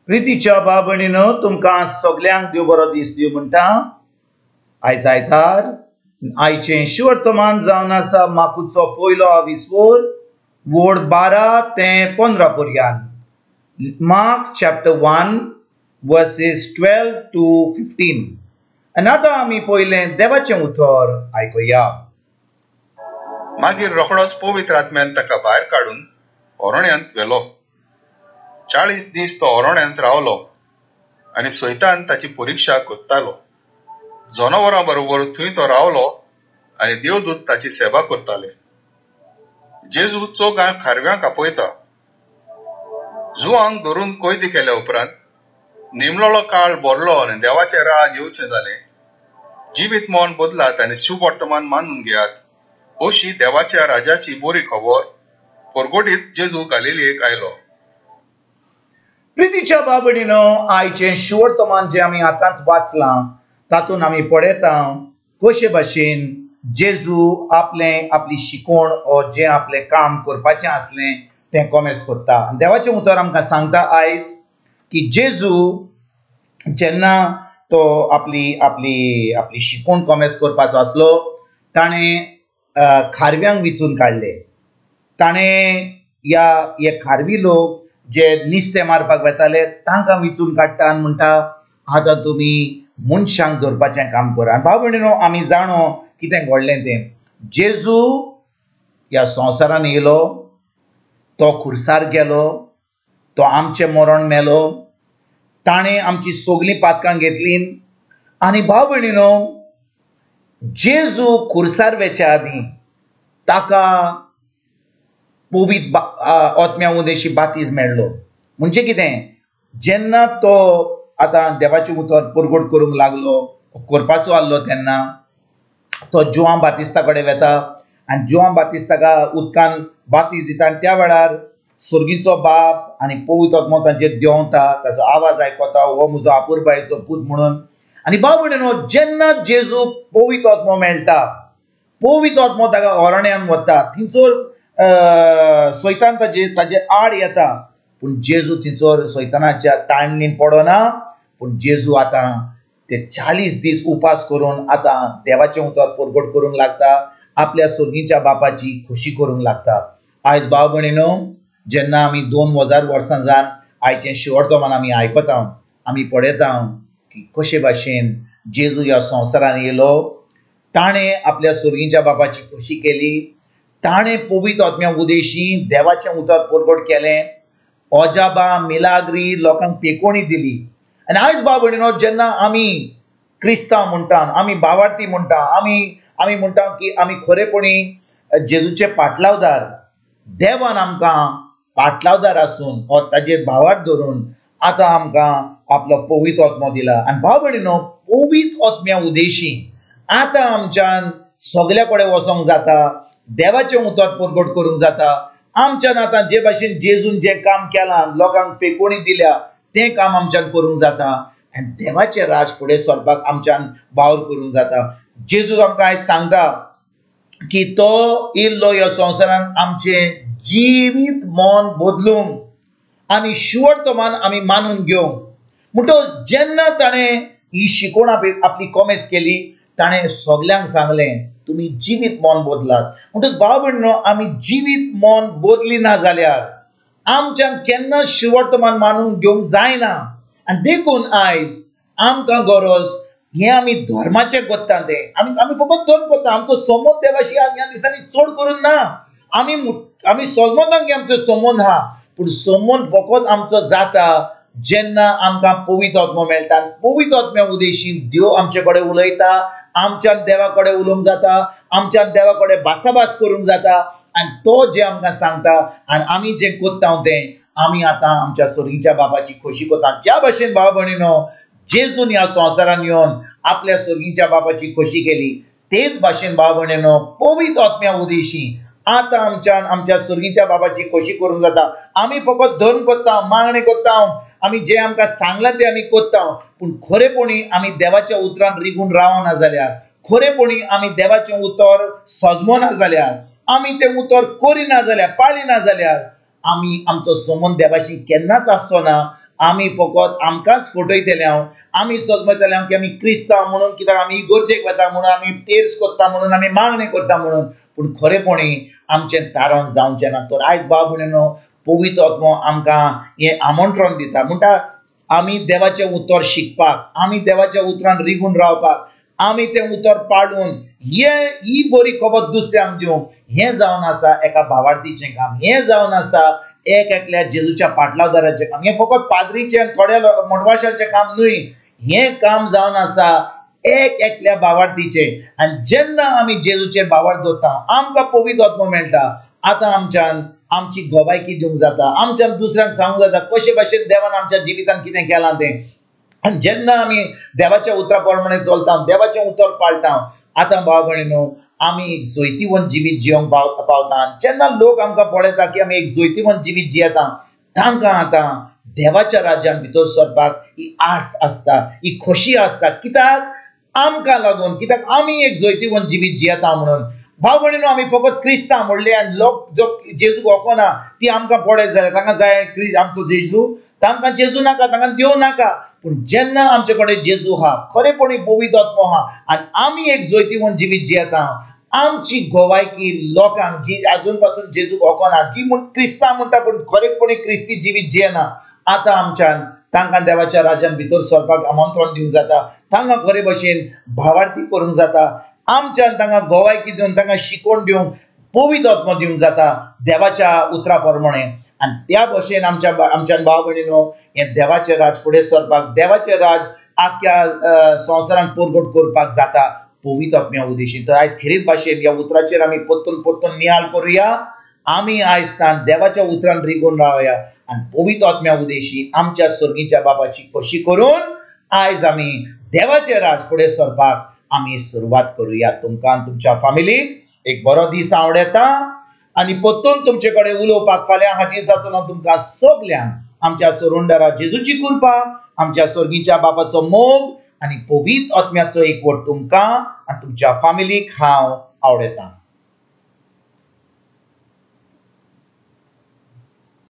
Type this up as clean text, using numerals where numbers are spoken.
प्रितीच्या बाबणीनो तुमकां सगल्यांक देव बरो दीस दिवं म्हणटा। आयज आयतार, आयचें शिवर्तमान जावन आसा माकुचो पयलो आविस्वोर वोड 12 ते 15 पर्यंत। Mark chapter 1 verses 12 to 15। आनी आतां आमी पयलें देवाचें उतर आयकुया। मागीर रोखडोच पवित्र आत्म्यान ताका भायर काडून अरण्यांत व्हेलो। 40 दीस तो अरण्यांत रावलो आनी सैतान ताची परिक्षा करतालो। जनावरां बरोबर थंय तो रावलो आनी देवदूत ताची सेवा करताले। जेजू चोगां खारव्यांक आपयता। जुवांक धरून कैदी केल्या उपरांत नेमलोलो काळ भरलो आनी देवाचें राज येवचें जालें। जिवीत मन बदलात आनी सुवर्तमान मानून घेयात अशी देवाच्या राजाची बरी खबर परगटीत जेजू गालिलेक आयलो। प्रितीच्या बाबडीनो, आयचें शिवर्तमान जें आमी आतांच वाचलां तातूंत आमी पळयता कशे भाशेन जेजू आपलें आपली शिकोवण ओ जें आपलें काम करपाचें आसलें तें कोमेस करता। देवाचें उतर आमकां सांगता आयज की जेजू जेन्ना तो आपली आपली आपली शिकोवण कोमेस करपाचो आसलो ताणें खारव्यांक विचून काडले। ताणें ह्या हे खारवी लोक जे नुस्तें मारपाक वेताले तांकां विचून काडटा आनी म्हणटा आतां तुमी मनशांक धरपाचें काम करा। भाव भयणीनो, आमी जाणो कितें घडलें तें। जेजू ह्या संवसारान येयलो, तो खुर्सार गेलो, तो आमचें मरण मेलो, ताणें आमची सगळीं पातकां घेतलीं। आनी भाव भयणीनो, जेजू खुर्सार वेच्या आदीं ताका पवित्र आत्म्या उदेशी बातीज मेळ्ळो। म्हणजे कितें, जेन्ना तो आतां देवाचें उतर परगट करूंक लागलो, करपाचो आसलो, तेन्ना तो जुआंव बातिस्ता कडेन वेता आनी जुआंव बातिस्ताका उदकान बातीज दिता आनी त्या वेळार सर्गीचो बाप आनी पवित्र आत्मो तांचेर देंवता, ताचो आवाज आयकता, हो म्हजो आपुरबायेचो पूत म्हणून। आनी भाव भयणीनो, जेन्ना जेजू पवित्र आत्मो मेळटा, पवित्र आत्मो ताका अरण्यान वता, थंयसर सैतान ताजे ताजे आड येता, पूण जेजू थंयसर सैतानाच्या ताळणीन पडना। पूण जेजू आतां ते 40 दीस उपास करून आतां देवाचें उतर परगट करूंक लागता, आपल्या सर्गीच्या बापाची खोशी करूंक लागता। आयज भाव भयणीनो, जेन्ना आमी 2000 वर्सां जावन आयचें शिवर्तमान आमी आयकता, आमी पळयता की कशे भाशेन जेजू ह्या संवसारान येयलो, ताणें आपल्या सर्गीच्या बापाची खोशी केली, ताणें पवित्र आत्म्या उदेशी देवाचें उतर परगट केलें, अजाबां मिलाग्री लोकांक पेकोणी दिली। आनी आयज भाव भयणीनो, जेन्ना आमी क्रिस्तांव म्हणटा, आमी बावार्थी म्हणटा, आमी आमी म्हणटा की आमी खरेपणी जेजूचे पाटलावदार, देवान आमकां पाटलावदार आसून हो ताजेर भावार्थ धरून आतां आमकां आपलो पवित्र आत्मो दिला। आनी भाव भयणीनो, पवित्र आत्म्या उदेशी आतां आमच्यान सगल्या कडेन वचोंक जाता, देवाचें उतर परगट करूंक जाता। आमच्यान आतां जे भाशेन जेजून जें काम केलां, लोकांक पेकोणी दिल्या, तें काम आमच्यान करूंक जाता आनी देवाचें राज फुडें सरपाक आमच्यान वावर करूंक जाता। जेजू आमकां आयज सांगता की तो येयल्लो ह्या संवसारान आमचें जिवीत मन बदलूंक आनी शिवर्तमान आमी मानून घेवंक। म्हणटकच जेन्ना ताणें ही शिकोवण आपली कोमेस केली, ताणें सगल्यांक सांगलें तुमी जिवीत मन बदलात। म्हणटकच भाव भयणीनो, आमी जिवीत मन बदली ना जाल्यार आमच्यान केन्ना शिवर्तमान मानून घेवंक जायना। आनी देखून आयज आमकां गरज हें आमी धर्माचें करता तें आमी आमी फकत धर्म करता, आमचो संबंद देवाशी ह्या दिसांनी चड करून ना। आमी आमी समजता की आमचो संबंद आहा, पूण संबंद फकत आमचो जाता जेन्ना आमकां पवित्र आत्मो मेळटा। पवित्र आत्म्या उदेशी देव आमचे कडेन उलयता, आमच्यान देवा कडेन उलोवंक जाता, आमच्यान देवा कडेन भासाभास करूंक जाता आनी तो जें आमकां सांगता आनी आमी जें करता तें आमी आतां आमच्या सर्गीच्या बापाची खोशी करता। ज्या भाशेन भाव भयणीनो, जेजून ह्या संवसारान येवन आपल्या सर्गीच्या बापाची खोशी केली, तेच भाशेन भाव भयणीनो, पवित्र आत्म्या उदेशी आतां आमच्यान आमच्या सर्गीच्या बाबाची खोशी करूंक जाता। आमी फकत धर्म करता, मागणें करता, आमी जें आमकां सांगलां तें आमी करता, पूण खरेपणी आमी देवाच्या उतरान रिगून रावना जाल्यार, खरेपणी आमी देवाचें उतर सजमना जाल्यार, आमी तें उतर करिना जाल्यार, पाळिना जाल्यार आमी आमचो संबंद देवाशी केन्नाच आसचो ना। आमी फकत आमकांच फटयतले हांव, आमी सजमतले हांव की आमी क्रिस्तांव म्हणून, कित्याक आमी इगर्जेक वता म्हणून, आमी तेर्स करता म्हणून, आमी मागणें करता म्हणून, पूण खरेपणी आमचें तारण जावचें ना। तर आयज भाव भयणीनो पवित्र आत्मो आमकां हें आमंत्रण दिता, म्हणटा आमी देवाचें उतर शिकपाक, आमी देवाच्या उतरान रिगून रावपाक, आमी तें उतर पाळून ही बरी खबर दुसऱ्यांक दिवंक, हें जावन आसा एका भावार्थीचें काम, हें जावन आसा एक एकल्या जेजूच्या पाटलावदाराचें काम। हें फकत पाद्रीचें आनी थोड्या मडवाशाचें काम न्हय, हें काम जावन आसा एक एकल्या भावार्थीचें। आनी जेन्ना आमी जेजूचेर भावार्थ दवरता आमकां पवित्र आत्मो मेळटा। आतां आमच्यान आमची गोवायकी दिवंक जाता, आमच्यान दुसऱ्यांक सांगूंक जाता कशे भाशेन देवान आमच्या जिवितान कितें केलां तें। आनी जेन्ना आमी देवाच्या उतरा प्रमाणे चलता, देवाचें उतर पाळटा, आतां भाव भयणीनो आमी एक जैतिवंत जिवीत जिवंक पावता। जेन्ना लोक आमकां पळयता की आमी एक जैतिवंत जिवीत जियेता, तांकां आतां देवाच्या राज्यान भितर सरपाक ही आस आसता, ही खोशी आसता, कित्याक आमकां लागून, कित्याक आमी एक जैतिवंत जिवीत जियेता म्हणून। भाव भयणीनो आमी फकत क्रिस्तांव म्हणले आनी लोक जो जेजूक वळखना ती आमकां पळयत जाल्यार तांकां जाय आमचो जेजू, तांकां जेजू नाका, तांकां देव नाका। पूण जेन्ना आमचे कडेन जेजू आहा, खरेपणी पवित्र आत्मो आहा आनी आमी एक जैतिवंत जिवीत जियेता, आमची गोवायकी लोकांक जी आजून पासून जेजूक वळखना, जी म्हण क्रिस्तांव म्हणटा पूण खरेपणी क्रिस्ती जिवीत जियेना, आतां आमच्यान तांकां देवाच्या राज्यान भितर सरपाक आमंत्रण दिवंक जाता, तांकां खरे भशेन भावार्थी करूंक जाता, आमच्यान तांकां गोवायकी दिवन, तांकां शिकोवन दिवंक पवित्र आत्मो दिवंक जाता देवाच्या उतरा प्रमाणे। आनी त्या भशेन आमच्यान भाव भयणीनो हें देवाचें राज फुडें सरपाक, देवाचें राज आख्या संवसारान परगट करपाक जाता पवित्र आत्म्या उद्देशीन। तर आयज खेरीत भाशेन ह्या उतराचेर आमी परतून परतून नियाळ करुया, आमी आयज तान देवाच्या उतरान रिगून रावया आनी पवित्र आत्म्या उद्देशी आमच्या सर्गीच्या बाबाची खोशी करून आयज आमी देवाचें राज फुडें सरपाक आमी सुरवात करुया। तुमकां तुमच्या फामिलीक एक बरो दीस आवडटा आनी परतून तुमचे कडेन उलोवपाक फाल्यां हाजीर जातलो तुमकां सगल्यांक आमच्या सोरुंडारा जेजूची कृपा, आमच्या सर्गीच्या बाबाचो मोग आनी पवित्र आत्म्याचो एकवट तुमकां आनी तुमच्या फामिलीक हांव आवडटा।